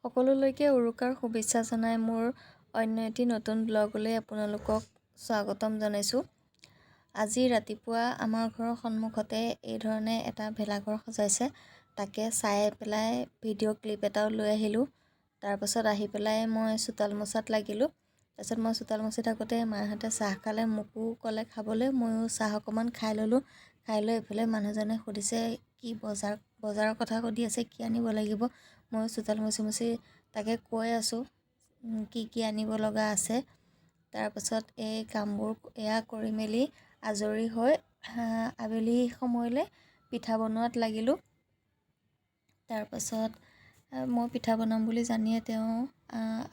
সকলোলৈকে উৰুকাৰ শুভেচ্ছা জনাই মোৰ অন্য এটি নতুন ব্লগলৈ আপোনালোকক স্বাগতম জনাইছোঁ। আজি ৰাতিপুৱা আমাৰ ঘৰৰ সন্মুখতে এই ধৰণে এটা ভেলাঘৰ সজাইছে, তাকে চাই পেলাই ভিডিঅ' ক্লিপ এটাও লৈ আহিলোঁ। তাৰপাছত আহি পেলাই মই চোতাল মোচাত লাগিলোঁ। তাৰপিছত মই চোতাল মচি থাকোঁতে মাহঁতে চাহ খালে, মোকো ক'লে খাবলৈ, ময়ো চাহ অকণমান খাই ল'লোঁ। খাই লৈ এইফালে মানুহজনে সুধিছে কি বজাৰৰ কথা সুধি আছে, কি আনিব লাগিব। ময়ো চোতাল মচি মচি তাকে কৈ আছোঁ কি কি আনিব লগা আছে। তাৰপাছত এই কামবোৰ এয়া কৰি মেলি আজৰি হৈ আবেলি সময়লৈ পিঠা বনোৱাত লাগিলোঁ। তাৰপাছত মই পিঠা বনাম বুলি জানিয়ে তেওঁ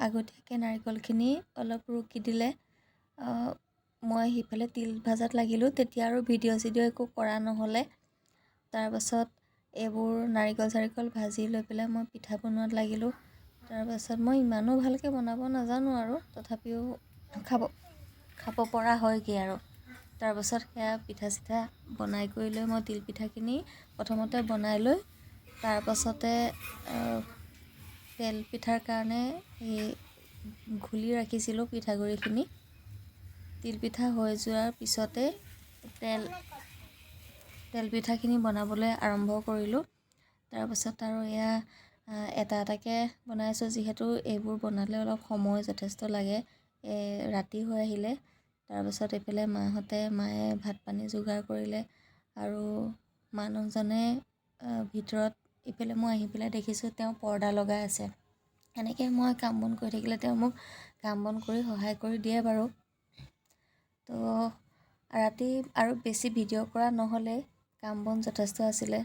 আগতীয়াকৈ নাৰিকলখিনি অলপ ৰুকি দিলে। মই সিফালে তিল ভাজাত লাগিলোঁ, তেতিয়া আৰু ভিডিঅ' চিডিঅ' একো কৰা নহ'লে। তাৰপাছত এইবোৰ নাৰিকল চাৰিকল ভাজি লৈ পেলাই মই পিঠা বনোৱাত লাগিলোঁ। তাৰপাছত মই ইমানো ভালকৈ বনাব নাজানো আৰু, তথাপিও খাব খাব পৰা হয়গৈ আৰু। তাৰপাছত সেয়া পিঠা চিঠা বনাই কৰি লৈ মই তিল পিঠাখিনি প্ৰথমতে বনাই লৈ তাৰপাছতে তেল পিঠাৰ কাৰণে এই ঘুলি ৰাখিছিলোঁ পিঠাগুড়িখিনি। তিলপিঠা হৈ যোৱাৰ পিছতে তেল তেল পিঠাখিনি বনাবলৈ আৰম্ভ কৰিলোঁ। তাৰপাছত আৰু এয়া এটা এটাকৈ বনাইছোঁ, যিহেতু এইবোৰ বনালে অলপ সময় যথেষ্ট লাগে, ৰাতি হৈ আহিলে। তাৰপাছত এইফালে মায়ে ভাত পানী যোগাৰ কৰিলে আৰু মানুহজনে ভিতৰত ইফালে মই আহি পেলাই দেখিছোঁ তেওঁ পৰ্দা লগাই আছে। এনেকৈ মই কাম বন কৰি থাকিলে তেওঁ মোক কাম বন কৰি সহায় কৰি দিয়ে বাৰু। তো ৰাতি আৰু বেছি ভিডিঅ' কৰা নহ'লেই, কাম বন যথেষ্ট আছিলে।